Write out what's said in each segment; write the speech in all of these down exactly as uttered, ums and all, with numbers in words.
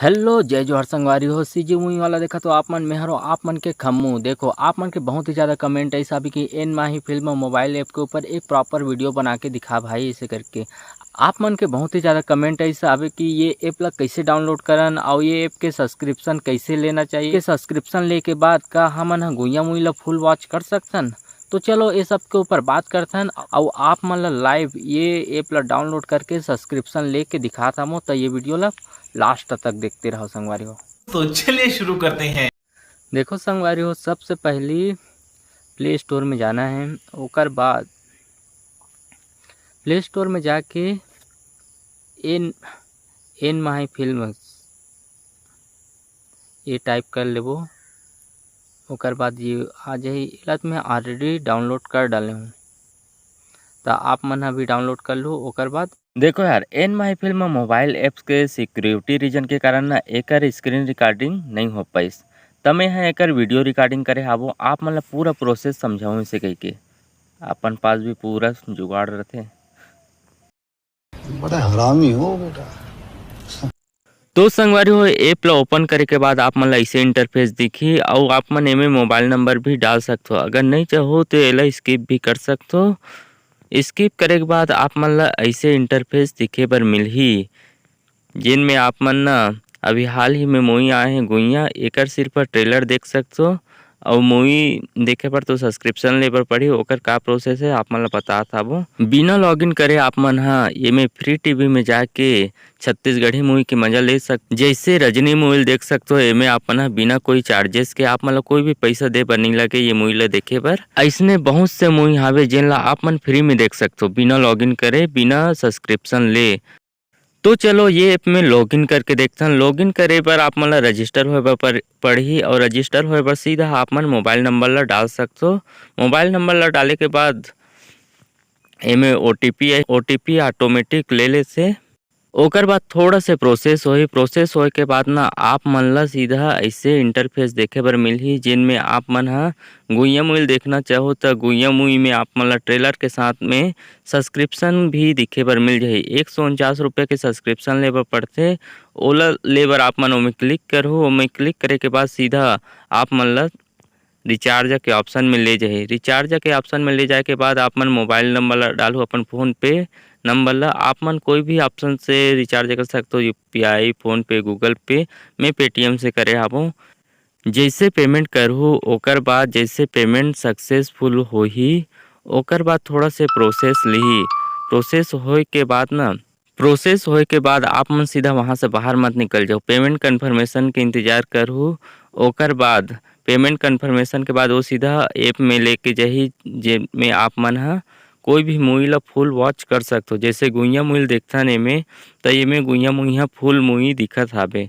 Hello, जय जोहार संगवारी हो, सीजी मूवी वाला देखत हो आप मन, मैं हरो आप मन के खम्मू। देखो, आप मन के बहुत ही ज्यादा कमेंट ऐसा भी कि एन माही फिल्म मोबाइल ऐप के ऊपर एक प्रॉपर वीडियो बना के दिखा भाई, ऐसे करके। आप मन के बहुत ही ज्यादा कमेंट ऐसा आवे कि ये ऐप ला कैसे डाउनलोड करन और ये ऐप के सब्सक्रिप्शन कैसे लेना चाहिए, के सब्सक्रिप्शन लेके बाद का हमन ह गुइया मूवी ला फुल वॉच कर सकथन। तो चलो, ये सब के ऊपर बात करथन, अउ आप मन ला लाइव ये ऐप ला डाउनलोड करके सब्सक्रिप्शन लेके दिखात हवं। तो ये वीडियो ला लास्ट तक देखते रहो संगवारी हो। तो चलिए शुरू करते हैं। देखो संगवारी हो, सबसे पहली प्ले स्टोर में जाना है, ओकर बाद प्ले स्टोर में जाके एन एन माही फिल्म ये टाइप कर लेबो। ओकर बाद ये आ जाही, एला तो मैं ऑलरेडी डाउनलोड कर डाले हूँ, तो आप मन ह भी डाउनलोड कर लो। ओकर बाद देखो यार, एन माही फिल्म मोबाइल ऐप्स के सिक्योरिटी रीजन के कारण ना एकर स्क्रीन रिकॉर्डिंग नहीं हो पाइस, त मैं ह एकर वीडियो रिकॉर्डिंग करे हावो। आप मन ला पूरा प्रोसेस समझाऊँ इसे कहिके। अपन पास भी पूरा जुगाड़ रथे। बड़ा हरामी हो बेटा। तो संगवारी हो, ऐप ला ओपन करे के बाद आप मन ला ऐसे इंटरफेस दिखी, अउ आप मन एमे मोबाइल नंबर भी डाल सकथो। अगर नहीं चाहो तो एला स्किप भी कर सकथो। स्किप करे के बाद आप मन ला ऐसे इंटरफेस दिखे बर मिलही, जेन में आप मन ना अभी हाल ही में मूवी आए हे गुइया, एकर सिर्फ ट्रेलर देख सकथो। अउ मूवी देखे बर तो सब्सक्रिप्शन ले बर पड़ही, ओकर का प्रोसेस हे आप मन ला बतात हावो। बिना लॉगिन करे आप मन ह एमे फ्री टीवी में जाके छत्तीसगढ़ी मूवी के मजा ले सक, जैसे रजनी मूवी देख सकथो। एमे आप मन ह बिना कोई चार्जेस के, आप मन ला कोई भी पैसा दे बर नहीं लगे ये मूवी ला देखे बर। ऐसने बहुत से मूवी हावे जेन ला आप मन फ्री में देख सकथो बिना लॉगिन करे, बिना सब्सक्रिप्शन ले। तो चलो ये ऐप में लॉगिन करके देखथन। लॉगिन करे बर आप मन ला रजिस्टर होए बर पर-, पड़ही, और रजिस्टर होए बर सीधा आप मन मोबाइल नंबर ला डाल सकथो। मोबाइल नंबर ला डाले के बाद एमे ओटीपी आए, ओटीपी ऑटोमेटिक ले लेथे। ओकर बाद थोड़ा से प्रोसेस होही। प्रोसेस होए के बाद ना आप मन ला सीधा ऐसे इंटरफेस देखे बर मिलही, जेन में आप मन ह गुइया मूवी देखना चाहो त गुइया मूवी में आप मन ला ट्रेलर के साथ में सब्सक्रिप्शन भी दिखे बर मिल जाही। एक सौ उनचास रुपये के सब्सक्रिप्शन ले बर पड़थे। ओला ले बर आप मन ओमे क्लिक करहू। ओमे क्लिक करे के बाद सीधा आप मन ला रिचार्ज के ऑप्शन में ले जाही। रिचार्ज के ऑप्शन में ले जाए के बाद आप मन मोबाइल नंबर ला डालहू, अपन फोन पे नंबर ला। आप मन कोई भी ऑप्शन से रिचार्ज कर सकथो, यूपीआई, फोन पे, गूगल पे। मैं पेटीएम से करे हावों। जैसे पेमेंट करहू, ओकर बाद जैसे पेमेंट सक्सेसफुल होही, ओकर बाद थोड़ा से प्रोसेस लिही। प्रोसेस होए के बाद ना, प्रोसेस होए के बाद आप मन सीधा वहाँ से बाहर मत निकल जाओ, पेमेंट कन्फर्मेशन के इंतजार करहू। ओकर बाद पेमेंट कन्फर्मेशन के बाद वो सीधा ऐप में लेके जाही, जेमे आप मन ह कोई भी मूवी ला फुल वॉच कर सकथो। जैसे गुइया मूवी देखथन एमे, त एमे गुइया मूवी ह फुल मूवी दिखत हावे।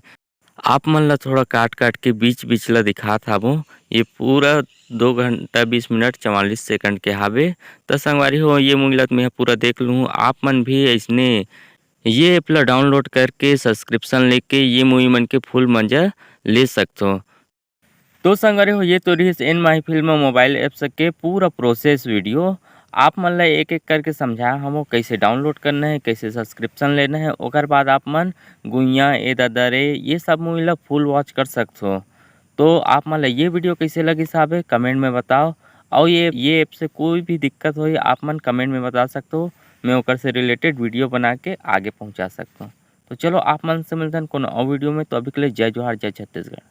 आप मन ला थोड़ा काट काट के बीच बीच ला दिखात हावों। ये पूरा दो घंटा बीस मिनट चवालीस सेकंड के हावे। त संगवारी हो, ये मूवी ला तो मैं पूरा देख लूँ। आप मन भी ऐसने ये ऐप ला डाउनलोड करके सब्सक्रिप्शन लेके ये मूवी मन के फुल मजा ले सकथो। तो संगवारी हो, ये तो रहिस एन माही फिल्म मोबाइल ऐप्स के पूरा प्रोसेस वीडियो। आप मन ला एक एक करके समझाए हवों, कैसे डाउनलोड करना है, कैसे सब्सक्रिप्शन लेना है। ओकर बाद आप मन गुइया, ए दादा रे, ये सब मूवी ला फुल वॉच कर सकथो। तो आप मन ला ये वीडियो कैसे लगिस हावे, कमेंट में बताओ। और ये ये ऐप से कोई भी दिक्कत होही, आप मन कमेंट में बता सकथो, मैं ओकर से रिलेटेड वीडियो बना के आगे पहुँचा सकथों। तो चलो, आप मन से मिलथन कोनो और वीडियो में। तो अभी के लिए जय जोहार, जय छत्तीसगढ़।